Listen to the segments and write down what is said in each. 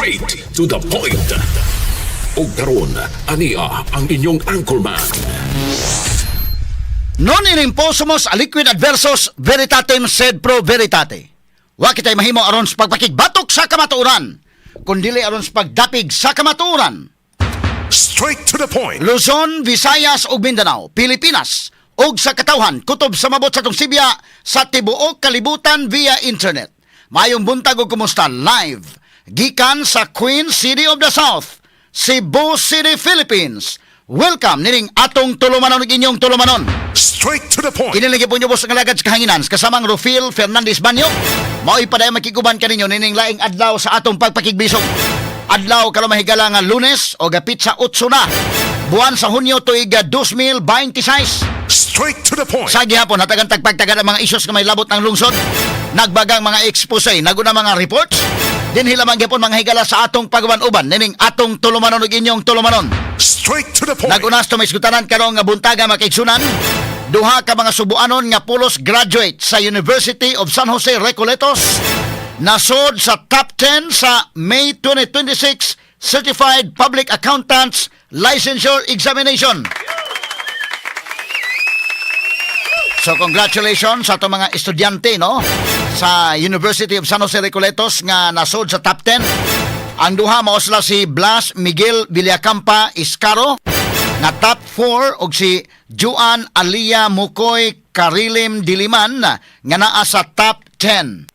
Straight to the point. Ug karon, ania ang inyong anchorman. Non in imposumus aliquid adversus veritatem sed pro veritate. Wa kitay mahimo aron sa pagpakigbatok sa kamatuoran, kundili aron sa pagdapig sa kamatuoran. Straight to the point. Luzon, Visayas ug Mindanao, Pilipinas ug sa katawhan kutob sa mabot sa atong sibya sa tibuok kalibutan via internet. Maayong buntag ug kumusta live gikan sa Queen City of the South, Cebu City, Philippines. Welcome nining atong tulumanon ug inyong tulumanon. Straight to the point. Kini lagi po niyo ang alagad sa kahanginan kasamang Rufil Fernandez Banyo. Mao'y padayon makiguban kaninyo nining laing adlaw sa atong pagpakigbisog. Adlaw karon, mahigala, nga Lunes o gapit sa 8 na buwan sa Hunyo, tuig 2026. Straight to the point. Sa gihapon hatagan tagpagtagan ang mga isyos nga may labot ng lungsod. Nagbagang mga expose, naguna mga reports. Dinhi lamang gihapon, mga higala, sa atong pagwan-uban nining atong tulumanon ug inyong tulumanon. Straight to the point. Nagunas to may isgutanan karong nga buntaga, mga kaigsunan. Duha ka mga subuanon nga pulos graduate sa University of San Jose Recoletos nasod sa top 10 sa May 2026 Certified Public Accountants Licensure Examination. So congratulations sa atong mga estudyante, no, sa University of San Jose Recoletos nga nasod sa top 10. Ang duha mao sila si Blas Miguel Villacampa Iscaro nga top 4 ug si Juan Alia Mukoy Karilim Diliman nga naa sa top 10.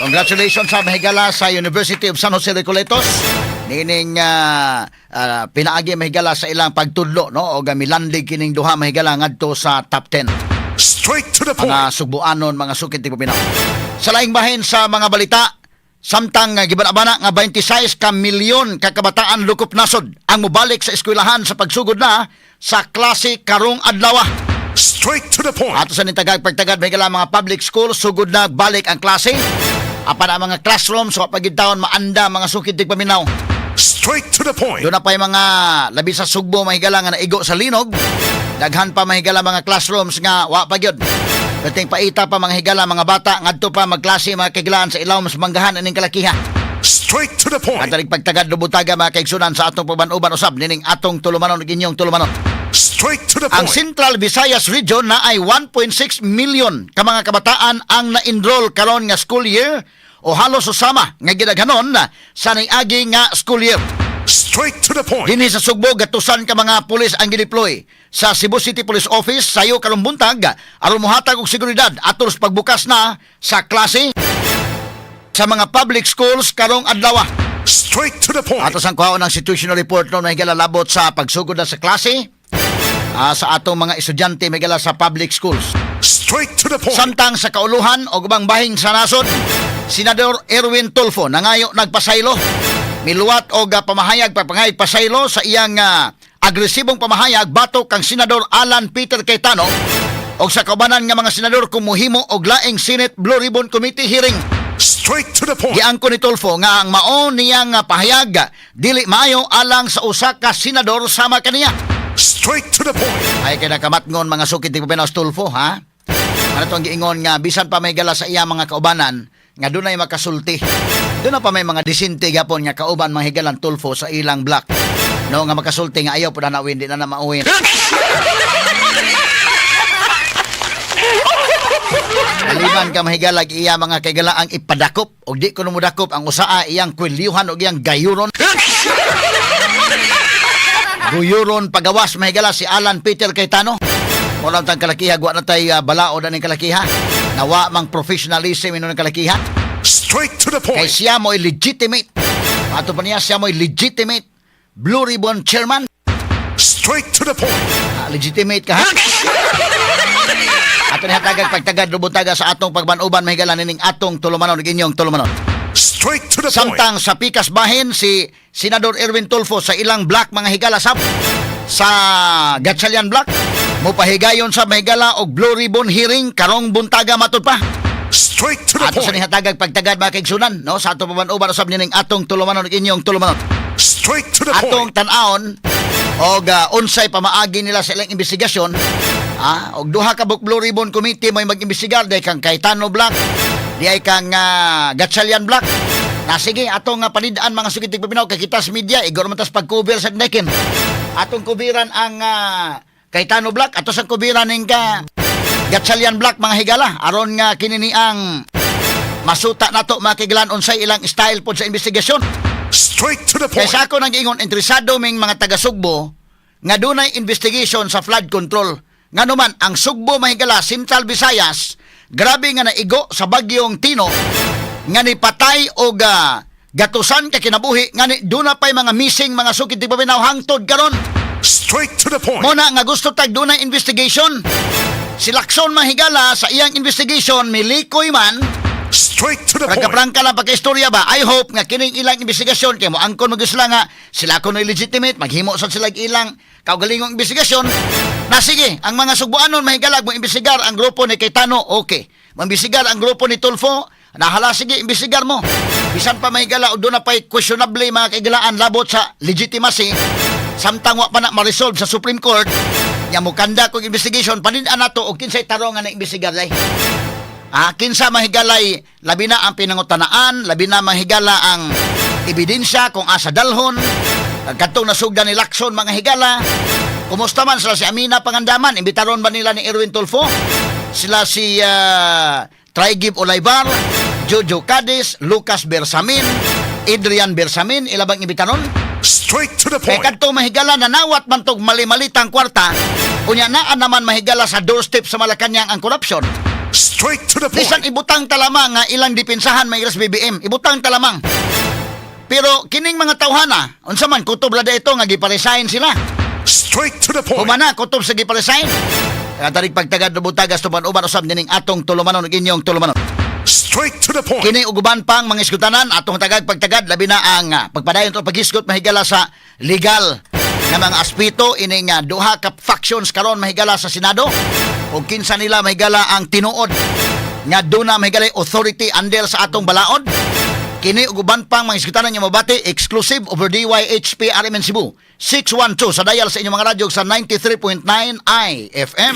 Congratulations sa mahigala sa University of San Jose Recoletos nining pinaagi, mahigala, sa ilang pagtudlo, no, o milandig kining duha, mahigala, ngadto sa top 10. Straight to the point. Mga subuanon, mga sukit tigpaminaw. Sa laing bahin sa mga balita, samtang giban-abana nga 26 ka milyon ka kabataan lukop nasod ang mobalik sa eskwelahan sa pagsugod na sa klase karong adlaw. Straight to the point. Ato sa nintagag pagtagad, may mga public school sugod na balik ang klase. Apan ang mga classroom so pagid taon maanda, mga sukid tigpaminaw. Straight to the point. Doon na pa yung mga labi sa Sugbo, mahigala, nga naigo sa linog. Daghan pa, mahigala, mga classrooms nga wa pa gyud. Dating paita pa, mga higala, mga bata ngadto pa magklase, mga kaiglaan, sa ilawom sa manggahan ining kalakiha. Straight to the point. At pagtagad lubutaga, mga kaigsunan, sa atong pagban-uban usab nining atong tulumanon ug inyong tulumanon. Straight to the Ang point. Central Visayas Region na ay 1.6 million ka mga kabataan ang na-enroll karon nga school year o halos usama nga gidaghanon sa niagi nga school year. Straight to the point. Dinhi sa Sugbo, gatusan ka mga pulis ang gideploy sa Cebu City Police Office sayo karong buntag aron mohatag og seguridad atol sa pagbukas na sa klase sa mga public schools karong adlaw. Straight to the point. Ato sang kuhaon ang situational report no, mahigala, labot sa pagsugod na sa klase sa atong mga estudyante, mahigala, sa public schools. Straight to the point. Samtang sa kauluhan o ubang bahin sa nasod, Senador Erwin Tulfo nangayo nagpasaylo. Miluwat og pamahayag pagpangayag pasaylo sa iyang agresibong pamahayag batok kang Senador Alan Peter Cayetano og sa kaubanan nga mga senador kung muhimo og laing Senate Blue Ribbon Committee hearing. Straight to the point. Giangko ni Tulfo nga ang mao niyang pahayag dili maayo alang sa usa ka senador sama kaniya. Straight to the point. Ay kay nakamatngon, mga sukit ni Tulfo, ha? Ano to ang giingon nga bisan pa may gala sa iya mga kaubanan nga dunay makasulti. Doon na pa may mga disente gapon nga kauban, mga higalan, Tulfo sa ilang block. No, nga makasulti nga ayaw po na nawin, di na na mauwin. Maliban ka, mahigalag, iya mga kaigala ang ipadakop og di kuno modakop ang usaa iyang kwelyuhan og iyang gayuron. Guyuron pagawas, mahigala, si Alan Peter Cayetano. Wala tang kalakiha, wa na tay balaod aning kalakiha. Nawa mang professionalism inon ng kalakiha. Straight to the Kay point. siya mo'y legitimate. Ato pa niya, siya mo'y legitimate Blue Ribbon Chairman. Straight to the point. Ah, legitimate ka, ha? Ato ni hatagag pagtagad lubutaga sa atong pagbanuban, mahigala, nining atong tulumanon ug inyong tulumanon. Straight to the point. Samtang sa pikas bahin, si Senador Erwin Tulfo sa ilang block, mga higala, sab sa Gatchalian Block mopahigayon sa mahigala og Blue Ribbon hearing karong buntaga matud pa. Straight to the Ato sa point. nihatagag pagtagad, mga kaigsunan, no, sa atong paban-uban usab nining atong tulumanon ug inyong tulumanon. Straight to the Atong point. tan-aon og unsay pamaagi nila sa ilang investigasyon, og duha ka Blue Ribbon Committee may mag-imbestigar dahil kang Cayetano Block. Di ay kang Gatchalian Block. Na sige, atong nga palidaan, mga suki tigpaminaw, kay kita sa media, igor man tas pag-cover sa nekin. Atong kubiran ang Cayetano Block, ato sang kubiran ning ka Gatchalian Block, mga higala, aron nga kinini ang masuta nato, mga kahigalaan, unsay ilang style pod sa investigasyon. Straight to the Kay point. sa ako nang giingon, interesado ming mga taga Sugbo nga dunay investigation sa flood control. Ngano man ang Sugbo, mahigala, Central Visayas, grabe nga naigo sa bagyong Tino nga nipatay og gatusan ka kinabuhi, nga ni duna pay mga missing, mga suki tigpaminaw, hangtod karon. Straight to the point. Muna nga gusto tag dunay investigation. Si Lacson, mahigala, sa iyang investigation milikoy man. Straight to the point. Prangka-prangka lang pagka-istorya ba? I hope nga kining ilang investigasyon kay mo angkon mo sila nga sila kuno legitimate, maghimo sad sila og ilang kaugalingong investigasyon. Na sige, ang mga Sugbuanon, mahigalag, mo imbestigar ang grupo ni Cayetano, okay. Mo imbestigar ang grupo ni Tulfo, nahala, sige, imbestigar mo. Bisan pa, mahigala, o doon na pa'y questionable, mga kaigalaan, labot sa legitimacy, samtang wa pa na ma-resolve sa Supreme Court, nya mukanda kong investigation, panin nato og kinsay tarong nga na imbestigar day. Ah, kinsa, mahigalay, labi na ang pinangutanaan, labi na, mahigala, ang ebidensya kung asa dalhon. Kadtong nasugdan ni Lacson, mga higala. Kumusta man sila si Amina Pangandaman? Imbitaron ba nila ni Erwin Tulfo? Sila si Trygve Olaivar, Jojo Cadiz, Lucas Bersamin, Adrian Bersamin, ila bang imbitaron? Straight to the Kay point. kadto, mahigala, nanawat man tog mali-malitang kwarta, unya naa naman, mahigala, sa doorstep sa Malacanang ang corruption. Straight to the point. Bisan ibutang talamang nga ilang dipinsahan may BBM, ibutang talamang. Pero kining mga tawhana, unsa man, kutob ra ito nga gipa-resign sila. Straight to the point. Humana, kutob sa gipa-resign. Katarig pagtagad butagas tuban uban usab nining atong tulumanon ug inyong tulumanon. Straight to the point. Kini ug uban pang mga isgutanan atong tagag pagtagad, labi na ang pagpadayon to paghisgot, mahigala, sa legal nga mga aspeto ining duha ka factions karon, mahigala, sa Senado ug kinsa nila, mahigala, ang tinuod nga duna, mahigala, authority under sa atong balaod. Kini ug uban pang mga isgutanan nga mabati exclusive over DYHP RMN Cebu 612 sa dial sa inyong mga radyo sa 93.9 IFM.